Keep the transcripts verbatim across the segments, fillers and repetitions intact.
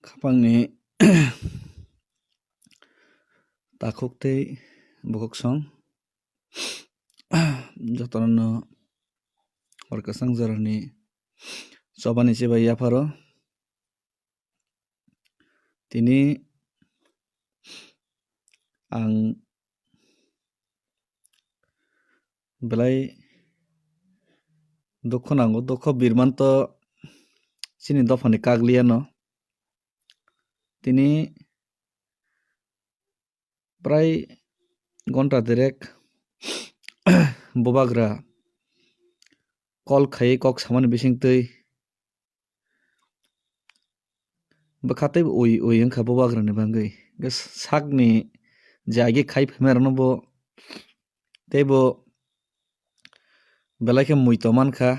Khapangni takhuk tei bukhuk song jotono hor kwchang jorani chobani chibai yapharo. Tini ang belai dukhu nango, dukhu birmanto chini dophani kagliano. Tini prai gonta derek bubagra call khai kok samani bisingtwi bwkha tei ui ui wngkha bubagrani bagwi. Hwnkhe sakni je agi khai phaima rokno bo tei bo belai khe mui tong mankha.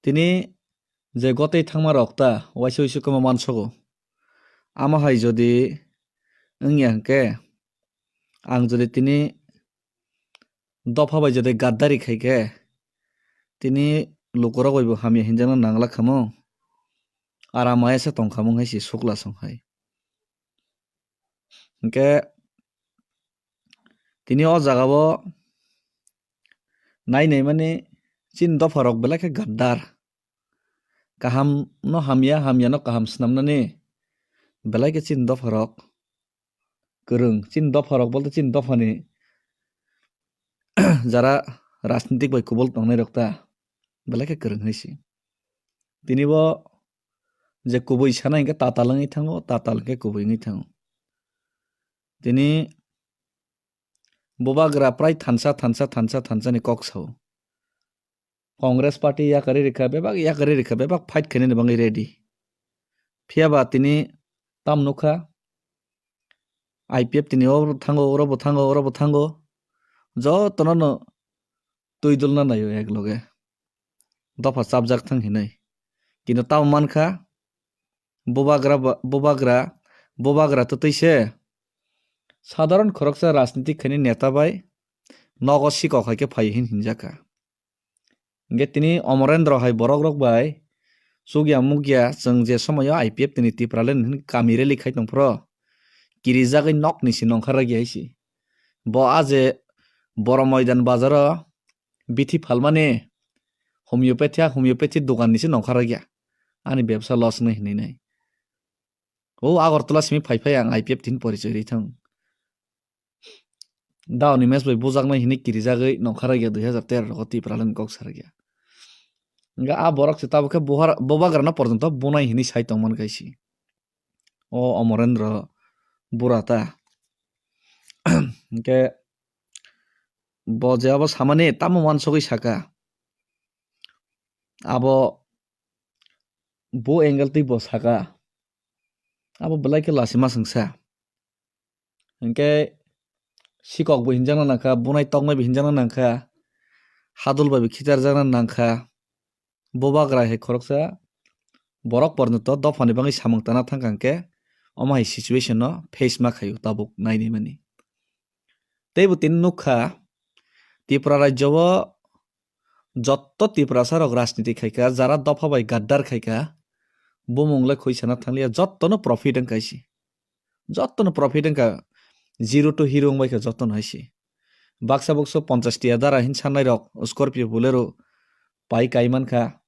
Tini je gotwi thangma rok ta waisa waisa kwma mansogo. Amo hai jodi wngya hwnkhe, ang jodi tini dopha bai jodi gaddari khai khe, tini lukurok bai bo hamya hinjakna nangla khamu. Aramaya se tong khamu hai si sukla song hai. Hwnkhe tini o jaga o nai nai mani chini dopha rok belai khe gaddar. Kaham no hamya, hamya no kaham swnamnani belai khe chini dopha rok kwrwng. Chini dopha rok bolte chini dophani jara rajnitik bai kubul tongnai rok ta belai khe kwrwng hai si. Tini bo je kubui sana hwnkhe tatal wngwi thango, tatal hwnkhe kubui wngwi thango. Tini bubagra prai thansa, thansa, thansa, thansa ni kok sao. Congress party yakarwi rikha, bebak yakarwi rikha, bebak fight khainani bagwi ready. Phiya ba tini tam nukha, I P F tini oro thango, oro bo thango, oro bo thango. Jotono no twi dulna naio ek loge. Dopha chapjak thang hinwi. Kintu tamo mankha, bubagra ba, bubagra, bubagra twtwi se sadharon khoroksa rajnitik khaini neta bai nogo sikok hai khe phaio hin hinjakha. Hingke tini Omorendra hai borok rok bai chukya mukya chwng je somoyo I P F tini Tipraland hin kami rally khai tongphro kirijagwi nokni si nongkha ragya hai si. Bo a je Boro Moidan bazaro bithi phalmani homeopathy, homeopathy dogan ni si nongkha ragya. Ani bebsa loss wngnai hinwi nai. O Agartala simi phai phai ang I P F thin porichoi rwi thang. Daoni match bai bujaknai hinwi kirijagwi nongkha ragya dui hazar tero rogo Tipraland kok sa ragya. Hingke a borok se tabuk khe buhar-, bubagrano porjonto bunai hinwi sai tongman kaisi. O Omorendra bura ta. Hingke bo je abo samani tamo wansugwi saka. Abo bo angle twi bo saka. Abo belai khe lachima swngsa. Hingke sikok bo hinjakna nangkha, bunai toknai bo hinjakna nangkha, hadul bai bo khitarjakna nangkha. Bubagra hai khoroksa borok porjonto dophani bagwi samung tana thangkha hingke omo hai situation no face ma khaio tabuk nainai mani. Teibo tini nukha Tripura rajyo o jotto Tiprasa rok rajniti khaikha, jara dopha bai gaddar khaikha, bumung le khuisana thangliya, jottono profit wngkha isi. Jottono profit wngkha, zero to hero wngbaikha jottono haisi. Baksa bukso ponchash tiya dara hin sannai rok, Scorpio Bolero pai kai mankha,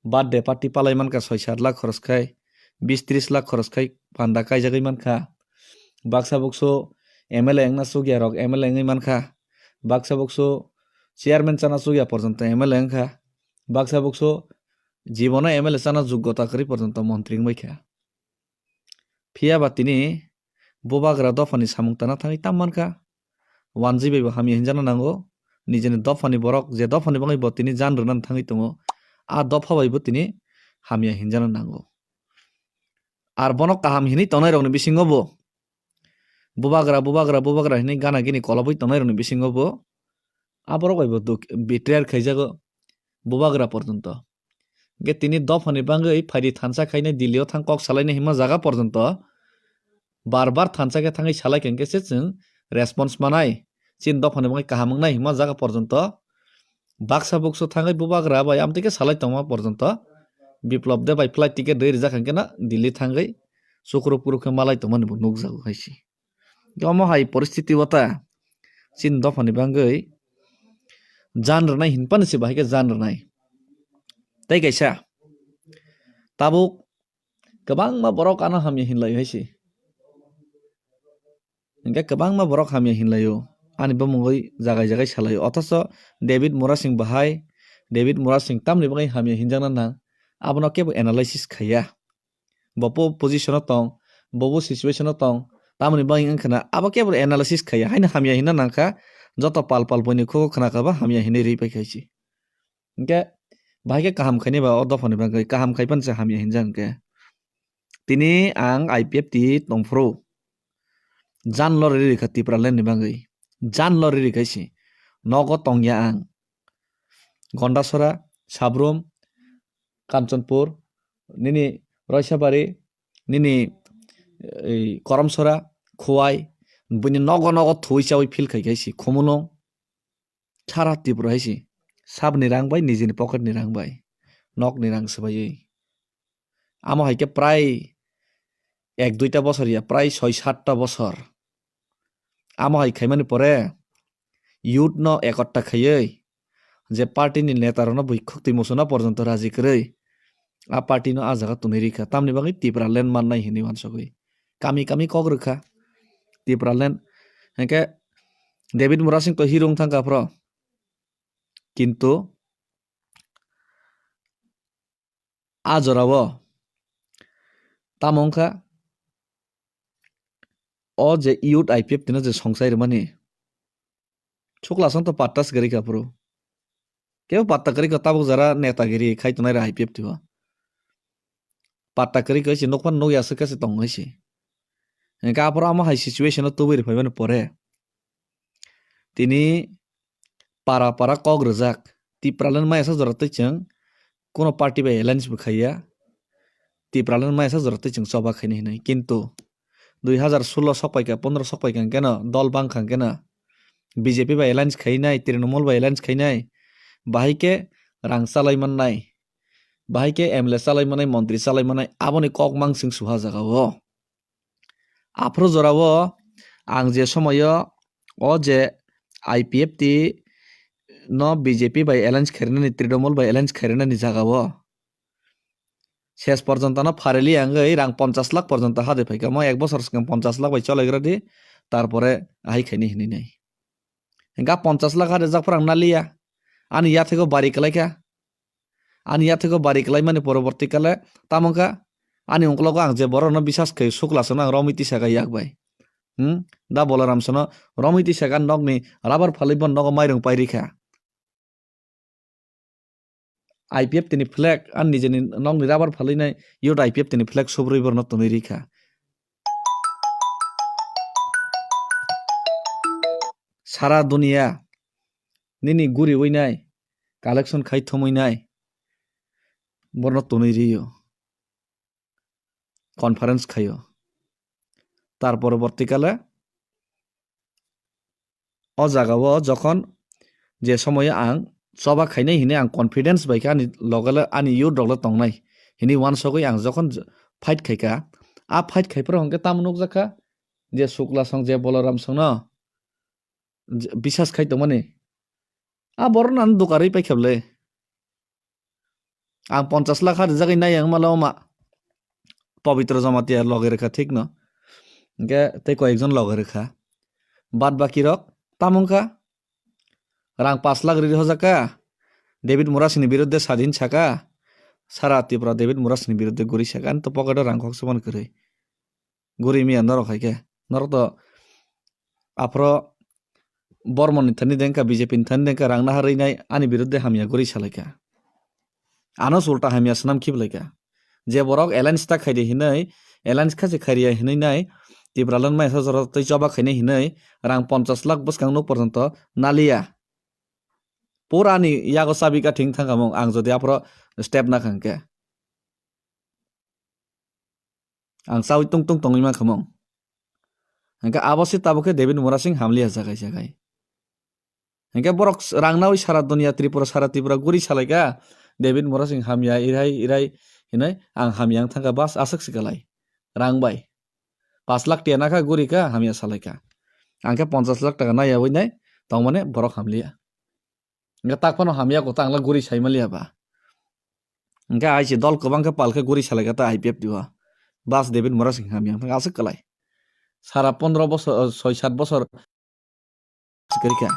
birthday party palai mankha soi sat lakh khoros khai, bis tris lakh khoros khai panda kaijagwi mankha. Baksa bukso M L A wngna chukya rok M L A wngwi mankha, baksa bukso chairman chana chukya porjonto M L A wngkha, baksa bukso jibono M L A chana jugota kwrwi porjonto montri wngbaikha. Phiya ba tini bubagra dophani samung tana thangwi tam mankha. Wanjwi bai bo hamya hinjana nango. Nijeni dophani borok je dophani bagwi bo tini jan rwnani thangwi tongo, a dopha bai bo tini hamya hinjana nango. Ar bono kaham hinwi tongnai rokni bisingo bo bubagra, bubagra, bubagra hinwi gana gini kolobwi tongnai rokni bisingo bo aborok bai bo duk-, betrayal khaijago bubagra porjonto. Hingke tini dophani bagwi phaidi thansa khainai Delhi o thang kok salainai hima jaga porjonto bar bar thansa khe thangwi salai khe hingke se chwng response manai. Chini dophani bagwi kaham wngnai hima jaga porjonto baksa bukso thangwi bubagra bai amtwi khe salai tongma porjonto Biplop de bai flight ticket rwi rijak hwnkhe no Delhi thangwi chukru puru khe malai tongmani bo nukjago hai se. Omo hai poristiti o ta chini dophani bagwi jan rwnai hinphano se bahai khe jan rwnai. Tei kaisa tabuk kwbangma borok ano hamya hinlai hai se. Hingke kwbangma borok hamya hinlaio, ani bumungwi jagai jagai salaio. Othoso David Murasing bahai, David Murasing tamni bagwi hamya hinjakna nang, abono kebo analysis khaiya. Bo po position o tong, bo bo situation o tong, tamoni bagwi wngkha na, abo kebo analysis khaiya. Haino hamya hinna nangkha, joto pal pal buini khugo khna kha ba hamya hinwi rwi paikha se. Hingke bahai khe kaham khaini ba o dophani bagwi kaham khai phano se hamya hinjak hingke. Tini ang I P F T tongphuru. Jan lori rikha Tipraland ni bagwi. Jan lori rikha se. Nogo tongya ang. Gondasora, Sabrum, Kamchanpur, nini Roisabari, nini, ei, Koromsora, Khowai, buini nogo nogo thuwi chawi phil khai khai se. Khumulwng, sara Tripura hai se. Sabni rang bai, nijini pocket ni rang bai. Nokni rang swbaiwi. Amo hai khe prai ek duita bosor ya, prai soi satta bosor. Amo hai khaimani pore youth no ekotta khaiwi je party ni neta rokno bui khuktwi muchungna porjonto raji kwrwi a party no a jaga tonwi rikha. Tamni bagwi Tipraland mannai hinwi uansugwi kami kami kok rwkha Tipraland. Hinkhe David Murasing to hero wng thangkha phro. Kintu a jorao tamo wngkha, o je youth I P F T no je songsai rwmani, chuklasong to patta se kwrwi kha phuru. Kebo patta kwrwi kha, tabuk jara netagiri khai tongnai ra I P F T o. Patta kwrwi kha se nukphano nukya se khe se tong hai se. Hinkhe aphuru amo hai situation o tubui rwphaimani pore tini para para kok rwjak. Tipraland maya sa jora tei chwng kuno party bai alliance bo khaiya. Tipraland maya sa jora tei chwng choba khaini hinwi. Kintu dui hazar solo sok paikha, pondro sok paikha hwnkhe no dol bangkha hwnkhe no B J P bai alliance khainai, Trinamool bai alliance khainai, bahai khe rang chalai mannai, bahai khe M L A chalai mannai, montri chalai mannai, aboni kok mangsing suha jaga o. Aphuru jorao ang je somoyo o je I P F T no B J P bai alliance khairnani, Trinamool bai alliance khairnani jagao ses porjonto no phareli ang oi rang ponchas lakh porjonto hade phaikha, mo ek bosor swkang ponchas lakh bai cholaigra di, tarpore ahai khaini hinwi nai. Hingkha ponchas lakh hade jak phuru ang naliya, ani yathego bari kwlaikha. Ani yathego bari kwlaimani poroborti kale tamo wngkha, ani ungkologo ang je borokno bisas khai sukla sano ang romwi tisaka yak bai. Hmm? Da Bolaram sano romwi tisaka nokni rabar phalwi bo nogo mairung pai rikha. I P F T ni flag ani nijeni nokni rabar phalwi nai youth I P F T ni flag subrwi borno tonwi rikha. Sara dunia nini guriwi nai, collection khai thumwi nai, borno tonwi rio, conference khaio. Tar poroborti kale o jagao jokhon je somoyo ang choba khainai hinwi ang confidence bai khe ani loge le ani youth rok le tongnai hinwi uansugwi ang jokhon j-, fight khaikha, a fight khaiphuru hwnkhe tamo nukjakha je Sukla song je Bolaram songno je bisas khai tongmani. A borok no ano dukarwi paikha bwle. Ang ponchas lakh ha rijagwi nai ang mala oma. Pabitra Jamatia loge rwkha thik no. Hingke tei koi ekjon loge rwkha. Bad baki rok tamo wngkha? Rang pash lakh riri hojak kha. David Murasini biruddhe sadin saka. Sara Tripura David Murasini biruddhe guri saka. Ani to pocket o rang khoksa mani kwrwi. Guri miya norok hai khe. Norok to aphro Bormon ni thani dengkha, B J P ni thani dengkha, rang naharwi nai ani biruddhe hamya guri salaikha. Ano se ulta hamya swnam khiplaikha. Je borok alliance ta khaidi hinwi, alliance kha se khairiya hinwi nai, Tipraland maya sa jora tei choba khainai hinwi rang ponchas lakh bwskang nuk porjonto naliya. Pura ani yago chabi kathing thangkha mung ang jodi aphro step nakha hwnkhe. Ang chawi tung tung tongwi mankha mung. Hingke abo se tabuk khe David Murasing hamliya jagai jagai. Hingke borok s-, rang nawi sara dunia Tripura, sara Tripura guri salaikha. David Murasing hamya irai irai hinui ang hamya wng thangkha bas aswk sikalai. Rang bai. Pash lakh tiya nakha guri kha hamya salaikha. Ang khe ponchash lakh taka naiyawi nai tongmani borok hamliya. Hingke tak phano hamya kota ang la guri saimaliya ba. Hingke I C dol kwbang khe pal khe guri salaikha ta I P F T o. Bas David Murasing hamya wng thangkha aswk kalai. Sara pondro bosor, soi sat bosor. Sikarikha.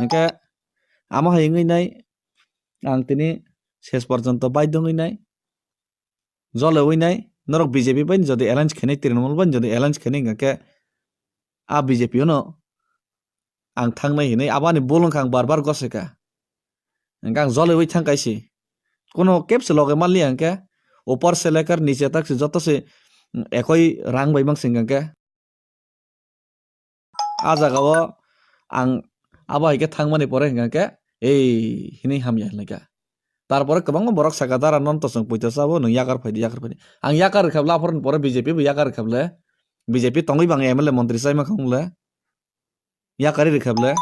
Hingke amo hai wngwi nai ang tini ses porjonto baidho wngwi nai. Jole wngwi nai norok B J P bai jodi alliance khainai Trinamool bai jodi alliance khainai hingkha khe a B J P o no ang thangnai hinwi aboni bul wngkha ang bar bar gosika. Hingke ang jole wngwi thang kaisi. Kono kebse loge manliya hingke upor se lekar niche tak se joto se ekoi rang bai mang singkha hingke. A jaga o ang abo hai khe thangmani pore hingkha khe, ei hinui hamya hinui kha. Tarpore kwbangma borok saka dara non to chwng poito chabo nwng yakar phaidi, yakar phaidi. Ang yakar rwkha bwle aphoroni pore B J P bo yakar rwkha bwle. B J P tongwi bo ang M L A montri chai mankha wng le. Yakari rwkha bwle.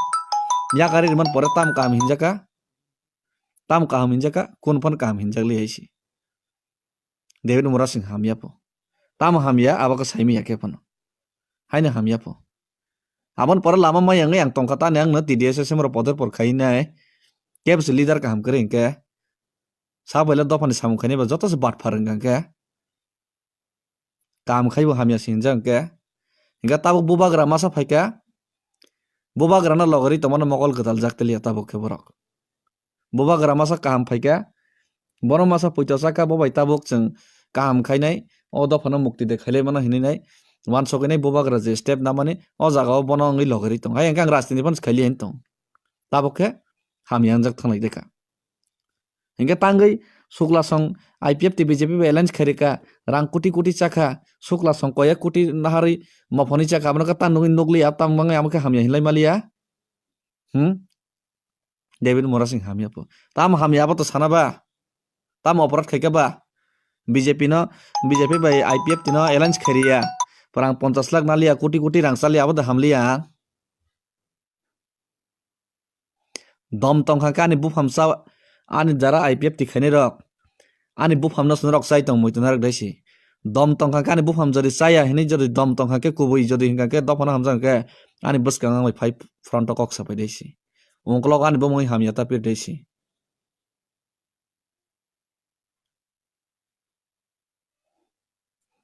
Yakari rwmani pore tam kaham hinjakha. Tam kaham hinjakha, kun phan kaham hinjakli hai si. David Murasing hamya pho. Tamo hamya, abo khe saimaya khe phano. Haino hamya pho. Aboni pore lama maya wngwi ang tongkha tani ang no T D S S M rok poder por khai nai. Kebse leader kaham kwrwi hwnkhe. Sa baila dophani samung khainai ba joto se batphar wngkha hwnkhe. Kaham khai bo hamya se hinjak hwnkhe. Hingkhe tabuk bubagra masa phaikha. Bubagrano logori tongmano mokol gwdal jak teliya tabuk khe borok. Bubagra masa kaham phaikha, bono masa poito chakha, bo bai tabuk chwng kaham khainai, o dophano mukti de khailaimano hinwi nai, uansukgwi nai bubagra je step namani, o jagao bono wngwi logori tong. Hai hwnkhe ang rajniti phano khailiya hinwi tong. Tabuk khe hamya wngjak thanglai dekha. Hingkhe tangwi Sukla song I P F T B J P bai alliance khairikha, rang koti koti chakha, Sukla song koyek koti naharwi mophoni chakha, abono khe ta nugwi nukliya, tamo wngwi amo khe hamya hinlai maliya. Hmm? David Murasing hamya pho. Tamo hamya abo to sana ba? Tamo oporad khaikha ba? B J P no, B J P bai I P F T no alliance khairiya. Phrang ponchash lakh naliya, koti koti rang chaliya, abo da hamliya. Dom tongkha khe ani bupham cha, ani jara I P F T khainai rok. Ani bupham no swngrok chai tong muitu narwk dai si. Dom tongkha khe ani bupham jodi chaya hinwi jodi dom tongkha khe kubui jodi hinkha khe dophano hamjak khe ani bwskang ang bai phai front o kok sapai dai si. Ungkolok ani bumung hamya ta pir dai si.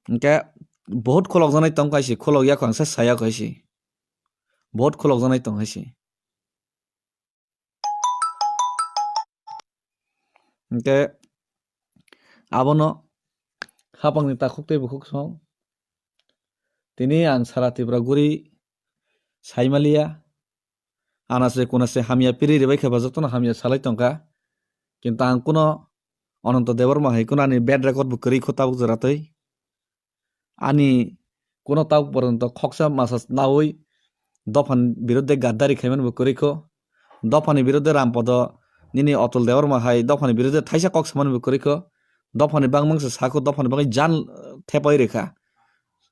Hingke bohut khulokjaknai tong kaisi, khulokya kho ang se saya kaisi. Bohut khulokjaknai tong hai si. Hingke abono hapangni takhuk tei bukhuk song. Tini ang sara Tripura guri saimaliya. Anase kunase hamya piri ribai khe ba jotono hamya salai tongkha. Kintu ang kuno Ananto Debbarma hai kuno ani bad record bo kwrwi kho tabuk jora twi. Ani kuno tabuk porjonto khoksa masa naui dophani biruddhe gaddari khaimani bo kwrwi kho. Dophani biruddhe Rampodo nini Atul Debbarma hai dophani biruddhe thaisa kok samani bo kwrwi kho. Dophani bangmang se sakho, dophani bagwi jan, eh, thepai rwkha.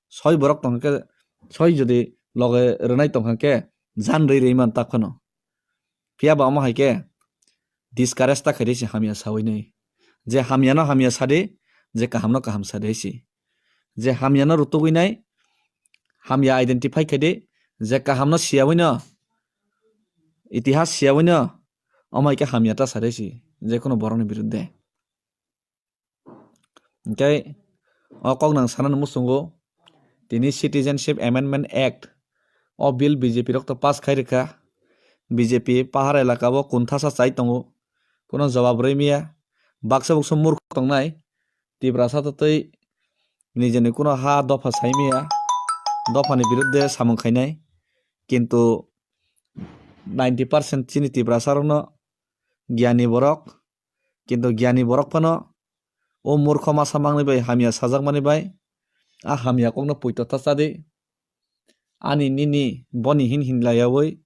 Soi borok tongkha khe, soi jodi loge rwnai tongkha khe, jan rwi rwi man tak phano. Phiya ba omo hai khe discourage ta khaidi si hamya sawi nai. Je hamya no hamya sadi, je kaham no kaham sadi si. Je hamya no rutugwi nai, hamya identify khaidi, je kaham no siyawi no, itihas siyawi no, omo hai khe hamya ta sadi si, je kono borok ni biruddhe. Hingke o kok nang sanani muchungo tini Citizenship Amendment Act o bill B J P rok to pass khai rwkha. B J P pahar elaka o kunthasa chai tongo, kuno jawab rwi maya. Baksa buksa murkho tongnai, Tiprasa to tei nijeni kuno ha dopha sai maya, dophani biruddhe samung khainai. Kintu ninety percent chini Tiprasa rokno giyani borok, kintu giyani borok phano o murkho masa mangni bai hamya sajakmani bai a hamya kokno puito ta chadi. Ani nini boni hin hin laiyawi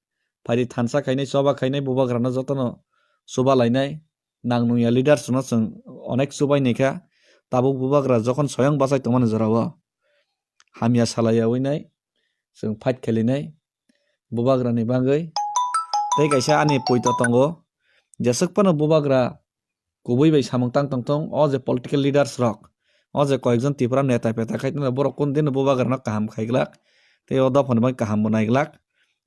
phaidi thansa khainai, choba khainai, bubagrano jotono chuba lainai. Nang nungya leaders no chwng onek chubai naikha. Tabuk bubagra jokhon soyang bachai tongmani jorao hamya salaiyawi nai chwng fight khailainai bubagrani bagwi. Tei kaisa ani puito tongo, Jeswk phano bubagra kubui bai samung tang tong thung, o je political leaders rok, o je koyekjon Tripura neta peta khai tongna, borok kun din bubagrano kaham khai glak, tei o dophani bai kaham bo nai glak,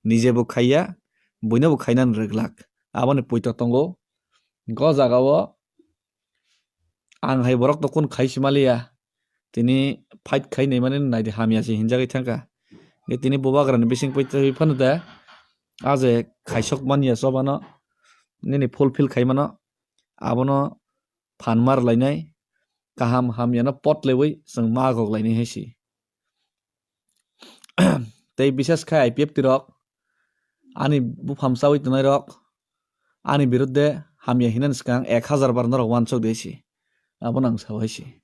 nije bo khaiya, buino bo khainani rw glak. Aboni poito tongo. Hwnkhe o jaga o ang hai borok to kun khai si maliya, tini fight khai nai mani nai di hamya se hinjagwi thangkha. Hwnkhe tini bubagrani bising poito phano de, a je khaisok manya chobano, nini fulfill khai mano, abono phan mar lainai, kaham hamyano pot lewi chwng ma gok lainai hai se. Tei bises khe I P F T rok, ani bupham chawi tongnai rok, ani birudde hamya hinani swkang ek hazar bar norok uansuk di hai se. Abono ang sao hai se.